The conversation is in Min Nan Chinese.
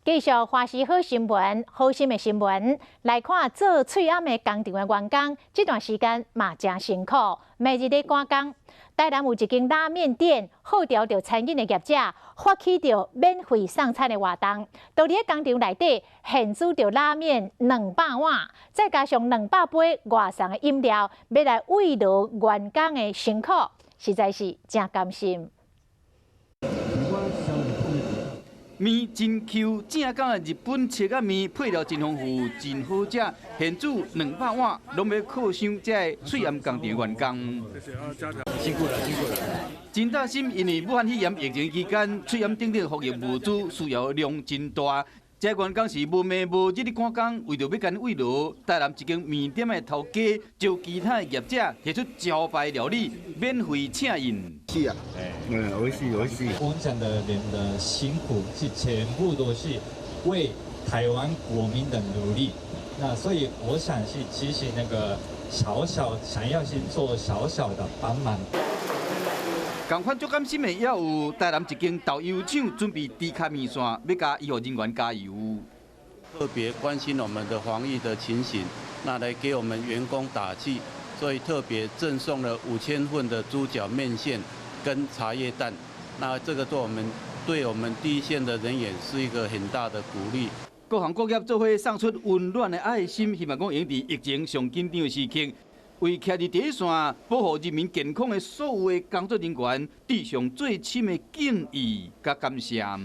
繼續華視好新聞，好心的新聞來看，做喙罨的工廠的員工，這段時間嘛誠辛苦，每日咧趕工。台南有一間拉麵店，號召著餐飲的業者發起著免費送餐的活動，佇咧工廠內底現煮著拉麵200碗，再加上200杯外送的飲料，欲來慰勞員工的辛苦，實在是誠甘心。麵真 Q，正港的日本切仔麵配料真豐富，真好食。現煮200碗，攏欲犒賞這个喙罨工廠員工。辛苦了，辛苦了。真擔心，因為武漢肺炎疫情期間，喙罨等等防疫物資需要量真大。這員工是無暝無日咧趕工，為著欲共𪜶慰勞，台南一間麵店的頭家招其他的業者提出招牌料理，免費請𪜶。是啊，嗯，美味しい，美味しい。工廠的人的辛苦是全部都是為台灣國民的努力。那所以我想是其實那個小小想要去做小小的幫忙。仝款足感心的，也有台南一間豆油廠準備豬跤麵線，欲共醫護人員加油。特別關心我們的防疫的情形，那來給我們員工打氣，所以特別贈送了5000份的豬腳麵線跟茶葉蛋。那這個對我們第一線的人員是一個很大的鼓勵。各行各業做伙送出溫暖的愛心，希望講會佇疫情上緊張的時刻，為徛佇第一線保護人民健康的所有的工作人員，致上最深的敬意佮感謝。